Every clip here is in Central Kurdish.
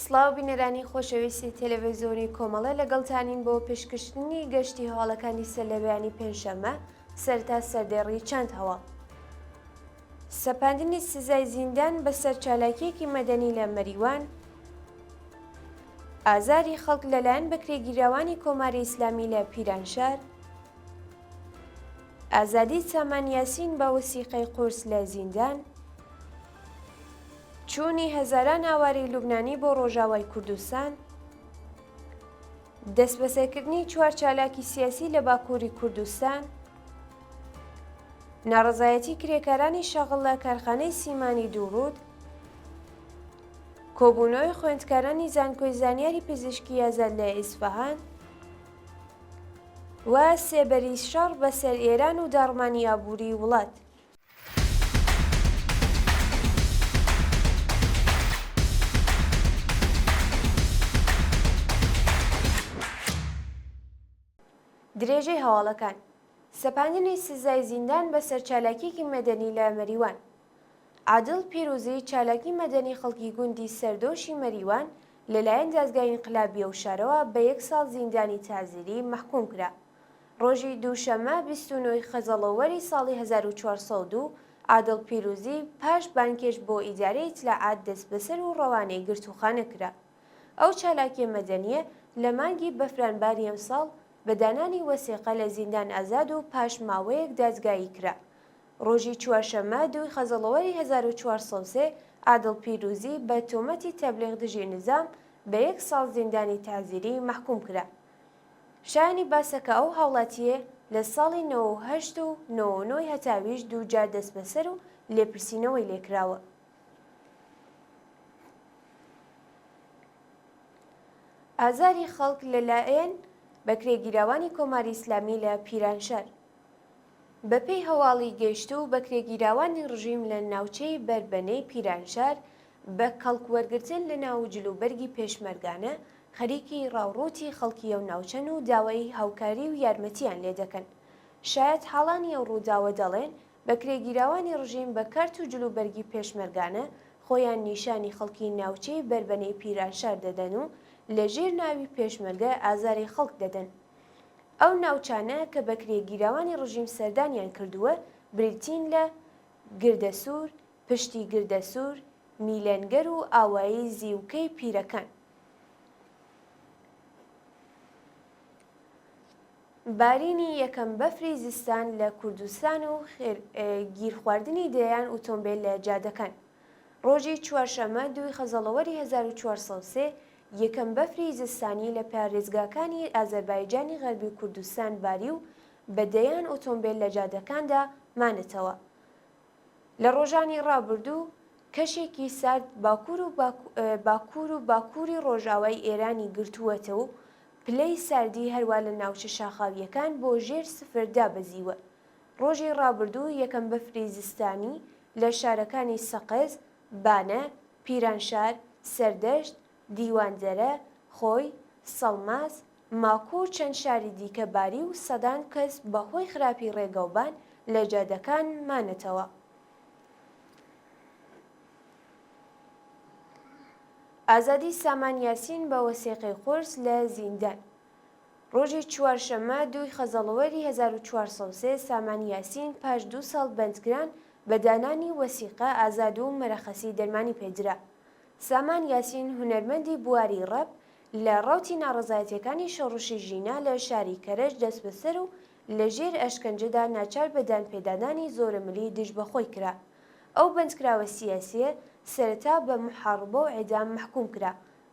سڵاو بینەرانی خۆشەویستی تەلەڤزیۆنی کۆمەڵە لەگەڵتانین بۆ پێشکەشکردنی گەشتی هەواڵەکانی سەرلەبەیانی پێنجشەممە سەرتا سەردێڕی چەند هەواڵ. سەپاندنی سزای زیندان بەسەر چالاکیەکی مەدەنی لە مەریوان، ئازاری خەڵک لەلایەن بەکرێگیراوانی کۆماری ئیسلامی لە پیرانشار، ئازادی سامان یاسین بە وسیقەی قورس لە زیندان، چوونی هەزاران ئاوارەی لوبنانی بۆ ڕۆژاوای کوردستان، دەستبەسەرکردنی چوار چالاکی سیاسی لە باکووری کوردستان، ناڕەزایەتی کرێکارانی شەغڵ لە کارخانەی سیمانی دووڕوود، کۆبوونەوەی خوێندکارانی زانکۆی زانیاری پزیشکی ئازاد لە ئیسفەهان و سێبەری شەڕ بەسەر ئێران و داڕمانی ئابووری وڵات. درێژەی هەواڵەکان سەپاندنی سزای زیندان بەسەر چالاکیەکی مەدەنی لە مەریوان عادڵ پیروزی چالاکی مەدەنی خەڵکی گوندی سەردۆشی مەریوان لەلایەن دادگای ئینقلابی ئەو شارەوە بە یەک ساڵ زیندانی تەعزیری مەحکوم کرا. ڕۆژی دووشەممە 29 ی خەزەڵەوەری ساڵی 1402 عادڵ پیروزی پاش بانگهێشت بۆ ئیدارەی ئیتلاعات دەستبەسەر و ڕەوانەی گرتووخانە کرا. ئەو چالاکیە مەدەنییە لە مانگی بەفرانباری ئەمساڵ بە دانانی وەسیقە لە زیندان ئازاد و پاش ماوەیەک دادگایی کرا. ڕۆژی چوارشەممە دووی خەزەڵەوەری 1403 عادڵ پیروزی بە تۆمەتی تەبلیغ دژی نیزام بە یەک ساڵ زیندانی تەعزیری مەحکووم کرا. شایانی باسە کە ئەو هاوڵاتییە لە ساڵی 98 و 99 ی هەتاویش دوو جار دەستبەسەر و لێپرسینەوەی لێکراوە. ئازاری خەڵک لەلایەن بەکرێگیراوانی کۆماری ئیسلامی لە پیرانشار. بەپێی هەواڵی گەیشتوو بەکرێگیراوانی ڕژیم لە ناوچەی بەربەنەی پیرانشار بە کەڵک وەرگرتن لە ناو و جلوبەرگی پێشمەرگانە خەریکی ڕاوڕووتی خەڵکی ئەو ناوچەن و داوای هاوکاری و یارمەتییان لێ دەکەن. شایەتحاڵانی ئەو ڕووداوە دەڵێن بەکرێگیراوانی ڕژیم بە کارت و جلوبەرگی پێشمەرگانە خۆیان نیشانی خەڵکی ناوچەی بەربەنەی پیرانشار دەدەن و لە ژێر ناوی پێشمەرگە ئازاری خەڵک دەدەن. ئەو ناوچانە کە بەکرێگیراوانی ڕژیم سەردانیان کردووە بریتین لە، گردەسوور، پشتی گردەسوور، میلەنگەر و ئاوایی زیوکەی پیرەکان. بارینی یەکەم بەفری زستان لە کوردستان و گیرخواردنی دەیان ئوتۆمبێل لە جادەکان. ڕۆژی چوارشەممە دووی خەزەڵەوەری 1403 یەکەم بەفری زستانی لە پارێزگاکانی ئازەربایجانی غەربی و کوردستان باری و بە دەیان ئۆتۆمبێل لە جادەکاندا مانەتەوە. لە ڕۆژانی ڕابردوو کەشێکی سارد باکوور و باکوور و باکووری ڕۆژاوای ئێرانی گرتووەتە و پلەی ساردی هەروا لە ناوچە شاخاوییەکان بۆ ژێر سفر دابەزیوە. ڕۆژی ڕابردوو یەکەم بەفری زستانی لە شارەکانی سەقز، بانە، پیرانشار، سەردەشت، دیواندەرە، خۆی، سەڵماس، ماکۆ و چەند شاری دیکە باری و سەدان کەس بە هۆی خراپی ڕێگەوبان لە جادەکان مانەتەوە. ئازادی سامان یاسین بە وەسیقەی قورس لە زیندان. ڕۆژی چوارشەممە دووی خەزەڵوەری 1403 سامان یاسین پاش دوو ساڵ بەندکران بە دانانی وەسیقە ئازاد و مەرەخەسی دەرمانی پێدرا. سامان یاسین هونەرمەندی بواری ڕەپ لە ڕەوتی ناڕەزایەتیەکانی شۆڕشی ژینا لە شاری کەرەج دەستبەسەر و لە ژێر ئەشکەنجەدا ناچار بە دانپێدانانی زۆرەملی دژ بە خۆی کرا. ئەو بەندکراوە سیاسییە سەرەتا بە موحاڕبە و عێدام مەحکووم کرا،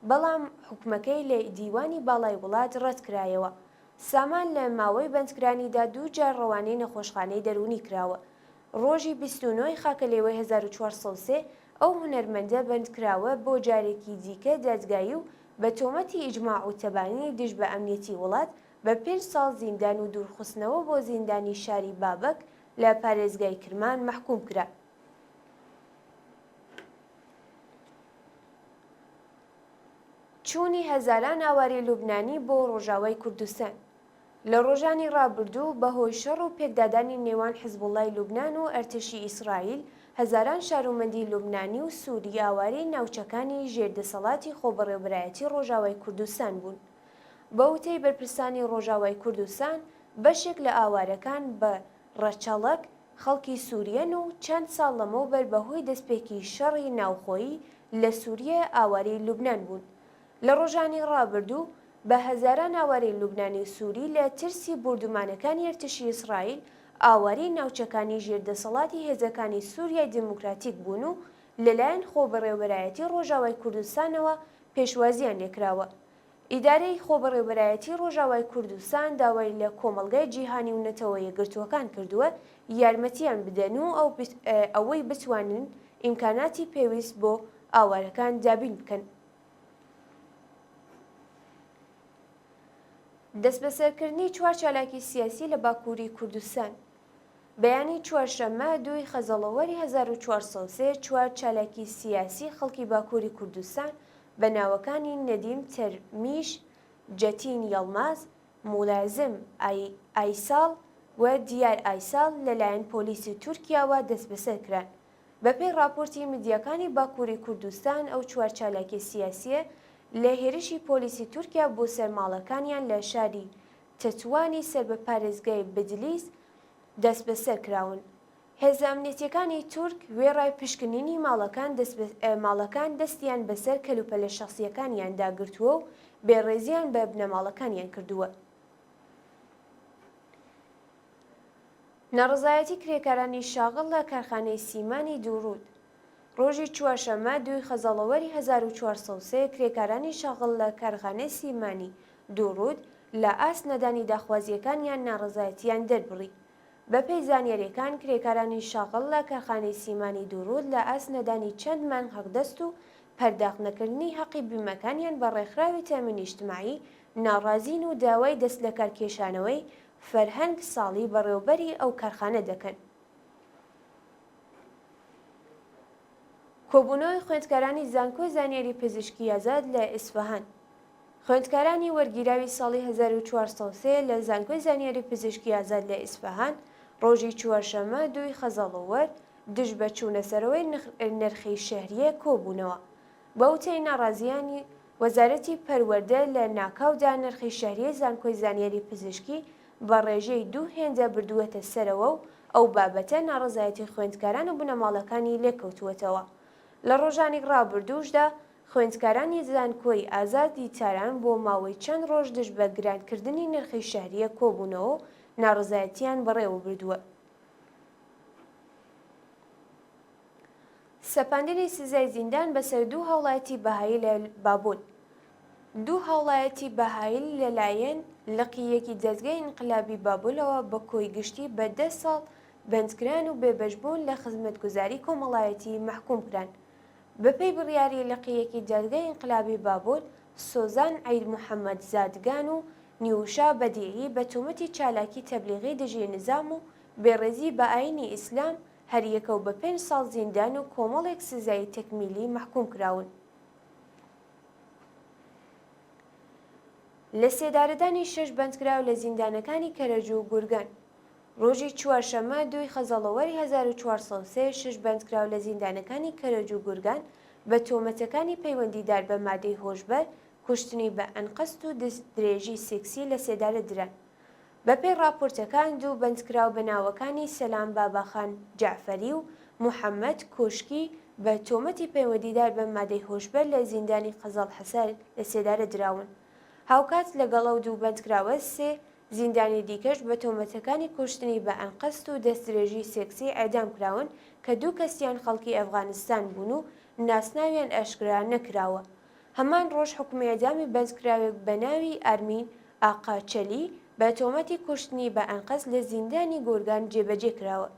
بەڵام حوکمەکەی لە دیوانی باڵای وڵات ڕەت کرایەوە. سامان لە ماوەی بەندکرانیدا دوو جار ڕەوانەی نەخۆشخانەی دەروونی کراوە. ڕۆژی 29 ی خاکەلێوەی 1403 ئەو هونەرمەندە بەندکراوە بۆ جارێکی دیکە دادگایی و بە تۆمەتی ئیجماع و تەبانی دژ بە ئەمنیەتی وڵات بە پێنج ساڵ زیندان و دوورخستنەوە بۆ زیندانی شاری بابەک لە پارێزگای کرمان مەحکووم کرا. چوونی هەزاران ئاوارەی لوبنانی بۆ ڕۆژاوای کوردستان لە ڕۆژانی ڕابردوو بەهۆی شەڕ و پێکدادانی نێوان حزبوڵای لوبنان و ئەرتەشی ئیسرائیل. هەزاران شارومەندی لوبنانی و سووری ئاوارەی ناوچەکانی ژێر دەسەڵاتی خۆبەڕێوبەرایەتی ڕۆژاوای کوردستان بوون. بە وتەی بەرپرسانی ڕۆژاوای کوردستان، بەشێک لە ئاوارەکان بە ڕەچەڵەک خەڵکی سووریەن و چەند ساڵ لەمەوبەر بەهۆی دەستپێکی شەڕی ناوخۆیی لە سووریە ئاوارەی لوبنان بوون. لە ڕۆژانی ڕابردوو بە هەزاران ئاوارەی لوبنانی و سووری لە ترسی بۆردومانەکانی ئەرتشی ئیسرائیل ئاوارەی ناوچەکانی ژێر دەسەڵاتی هێزەکانی سووریای دێموکراتیک بوون و لەلایەن خۆبەڕێوەبەرایەتی ڕۆژاوای کوردستانەوە پێشوازییان لێکراوە. ئیدارەی خۆبەڕێوەبەرایەتی ڕۆژاوای کوردستان داوای لە کۆمەڵگای جیهانی و نەتەوە یەکگرتووەکان کردووە یارمەتیان بدەن و ئەوەی بتوانن ئیمکاناتی پێویست بۆ ئاوارەکان دابین بکەن. دەستبەسەرکردنی چوار چالاکی سیاسی لە باکووری کوردستان. بەیانی چوارشەممە دووی خەزەڵەوەری 1403 چوار چالاکی سیاسی خەڵکی باکووری کوردستان بە ناوەکانی نەدیم تەرمیش، جەتین یەڵماز، مولازم ئایساڵ و دیار ئایساڵ لەلایەن پۆلیسی تورکیاوە دەستبەسەر کران. بەپێی ڕاپۆرتی میدیاکانی باکووری کوردستان ئەو چوار چالاکیە سیاسیە لە هێرشی پۆلیسی تورکیا بۆ سەر ماڵەکانیان لە شاری تەتوانی سەر بە پارێزگای بدلیس دەستبەسەر کراون. هێزە ئەمنیەتیەکانی تورک وێڕای پشکنینی ماڵەکان ماڵەکان دەستیان بەسەر کەلوپەلە شەخسیەکانیاندا گرتووە و بێڕێزیان بە بنەماڵەکانیان کردووە. ناڕەزایەتی کرێکارانی شاغڵ لە کارخانەی سیمانی دووڕوود ڕۆژی چوارشەممە دووی خەزەڵەوەری 1403 کرێکارانی شاغڵ لە کارخانەی سیمانی دووڕوود لە ئاست نەدانی داخوازییەکانیان ناڕەزایەتییان دەربڕی. بەپێی زانیارییەکان کرێکارانی شاغڵ لە کارخانەی سیمانی دووڕوود لە ئاست نەدانی چەند مانگ حەقدەست و پەرداخت نەکردنی حەقی بیمەکانیان بە ڕێکخراوی تامین ئیجتماعی ناڕازین و داوای دەستلەکارکێشانەوەی فەرهەنگ ساڵی بەڕێوەبەری ئەو کارخانە دەکەن. کۆبوونەوەی خوێندکارانی زانکۆی زانیاری پزیشکی ئازاد لە ئیسفەهان خوێندکارانی وەرگیراوی ساڵی 1403 لە زانکۆی زانیاری پزیشکی ئازاد لە ئیسفەهان ڕۆژی چوارشەممە دووی خەزەڵوەر دژ بە چوونەسەرەوەی نرخی شەهریە کۆبوونەوە. بە وتەی ناڕازییانی وەزارەتی پەروەردە لە ناکاودا نرخی شەهریەی زانکۆی زانیاری پزیشکی بە ڕێژەی دوو هێندە بردووەتە سەرەوە و ئەو بابەتە ناڕەزایەتی خوێندکاران و بنەماڵەکانی لێکەوتووەتەوە. لە ڕۆژانی ڕابردووشدا خوێندکارانی زانکۆی ئازادی تاران بۆ ماوەی چەند ڕۆژ دژ بە گرانکردنی نرخی شەهریە کۆبوونەوە و ناڕەزایەتییان بەڕێوەبردووە. سەپاندنی سزای زیندان بەسەر دوو هاوڵاتی بەهایی لە بابل. دوو هاوڵاتی بەهایی لەلایەن لقی یەکی دەزگای ئینقلابی بابلەوە بە کۆی گشتی بە دە ساڵ بەندکران و بێبەشبوون لە خزمەتگوزاری کۆمەڵایەتی مەحکوم کران. بەپێی بڕیاری لقی یەکی دادگای ئینقلابی بابل، سۆزان عید محەمەد زادگان و نیوشا بەدیعی بە تۆمەتی چالاکی تەبلیغی دژی نزام و بێڕێزی بە ئایینی ئیسلام هەریەکە و بە پێنج ساڵ زیندان و کۆمەڵێک سزای تەکمیلی مەحکوم کراون. لە سێدارەدانی شەش بەندکراو لە زیندانەکانی کەرەج و گورگان. ڕۆژی چوارشەممە دووی خەزەڵەوەری 1403 شەش بەندکراو لە زیندانەکانی کەرەج و گورگان بە تۆمەتەکانی پەیوەندیدار بە مادەی هۆشبەر، کوشتنی بە ئەنقەست و دەستدرێژی سێکسی لە سێدارە دران. بەپێی ڕاپۆرتەکان دوو بەندکراو بە ناوەکانی سەلام باباخان جەعفەری و محەمەد کۆشکی بە تۆمەتی پەیوەندیدار بە مادەی هۆشبەر لە زیندانی قەزەڵحەسار لە سێدارە دراون. هاوکات لەگەڵ ئەو دوو بەندکراوە سێ زیندانی دیکەش بە تۆمەتەکانی کوشتنی بە ئەنقەست و دەستدرێژی سێکسی ئێعدام کراون کە دوو کەسیان خەڵکی ئەفغانستان بوون و ناسناویان ئاشکرا نەکراوە. هەمان ڕۆژ حوکمی ئێعدامی بەندکراوێک بە ناوی ئارمین ئاقاچەلی بە تۆمەتی کوشتنی بە ئەنقەست لە زیندانی گۆرگان جێبەجێ کراوە.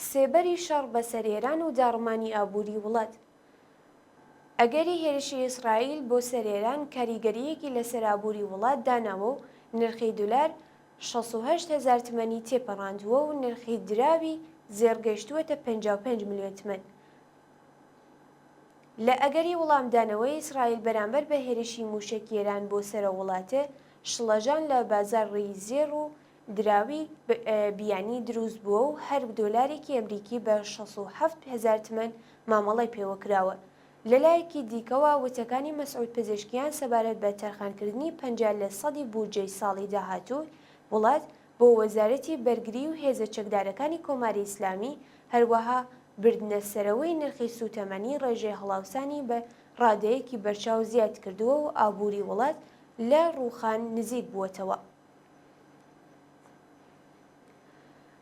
سێبەری شەڕ بەسەر ئێران و داڕمانی ئابووری وڵات. ئەگەری هێرشی ئیسرائیل بۆ سەر ئێران کاریگەرییەکی لەسەر ئابووری وڵات داناوە و نرخی دولار 68 هەزار تمەنی تێپەڕاندووە و نرخی دراوی زێڕ گەیشتووەتە 55 ملیۆن تمەن. لە ئەگەری وڵامدانەوەی ئیسرائیل بەرامبەر بە هێرشی مووشەکی ئێران بۆ سەر ئەو وڵاتە، شڵەژان لە بازاڕی زێڕ و. دراوی بیانی دروست بووە و هەر دۆلارێکی ئەمریکی بە 67 هەزار تمەن مامەڵەی پێوەکراوە. لەلایەکی دیکەوە وتەکانی مەسعود پزیشکیان سەبارەت بە تەرخانکردنی 50 لە سەدی بودجەی ساڵی داهاتووی وڵات بۆ وەزارەتی بەرگری و هێزە چەکدارەکانی کۆماری ئیسلامی، هەروەها بردنەسەرەوەی نرخی سووتەمەنی ڕێژەی هەڵاوسانی بە ڕادەیەکی بەرچاو زیاد کردووە و ئابووری وڵات لە ڕووخان نزیک بووەتەوە.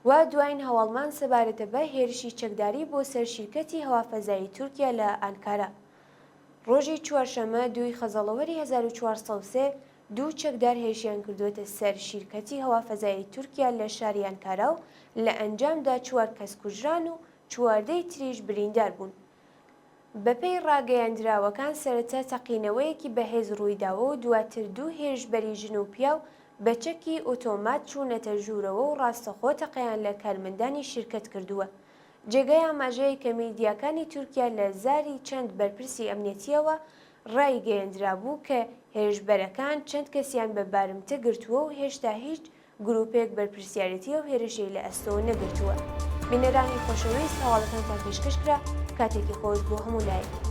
و دواین هەواڵمان سەبارەتە بە هێرشی چەکداری بۆ سەر شیرکەتی هەوافەزایی تورکیا لە ئانکارا. ڕۆژی چوارشەممە دووی خەزەڵەوەری 1403 دوو چەکدار هێرشیان کردووەتە سەر شیرکەتی هەوافەزایی تورکیا لە شاری ئانکارا و لە ئەنجامدا چوار کەس کوژران و چواردەی تریش بریندار بوون. بەپێی ڕاگەیەندراوەکان سەرەتا تەقینەوەیەکی بەهێز ڕوویداوە و دواتر دوو هێرشبەری ژن و پیاو بە چەکی ئۆتۆمات چوونەتە ژوورەوە و ڕاستەخۆ تەقەیان لە کارمەندانی شیرکەت کردووە. جێگای ئاماژەیە کە میدیاکانی تورکیا لە زاری چەند بەرپرسی ئەمنیەتییەوە ڕایگەیەندرابوو کە هێرشبەرەکان چەند کەسیان بە بارمتە گرتووە و هێشتا هیچ گروپێک بەرپرسیارێتی ئەو هێرشەی لە ئەستۆ نەگرتووە. بینەرانی خۆشەویست هەواڵەکانتان پێشکەش کرا، کاتێکی خۆش بۆ هەموو لایەک.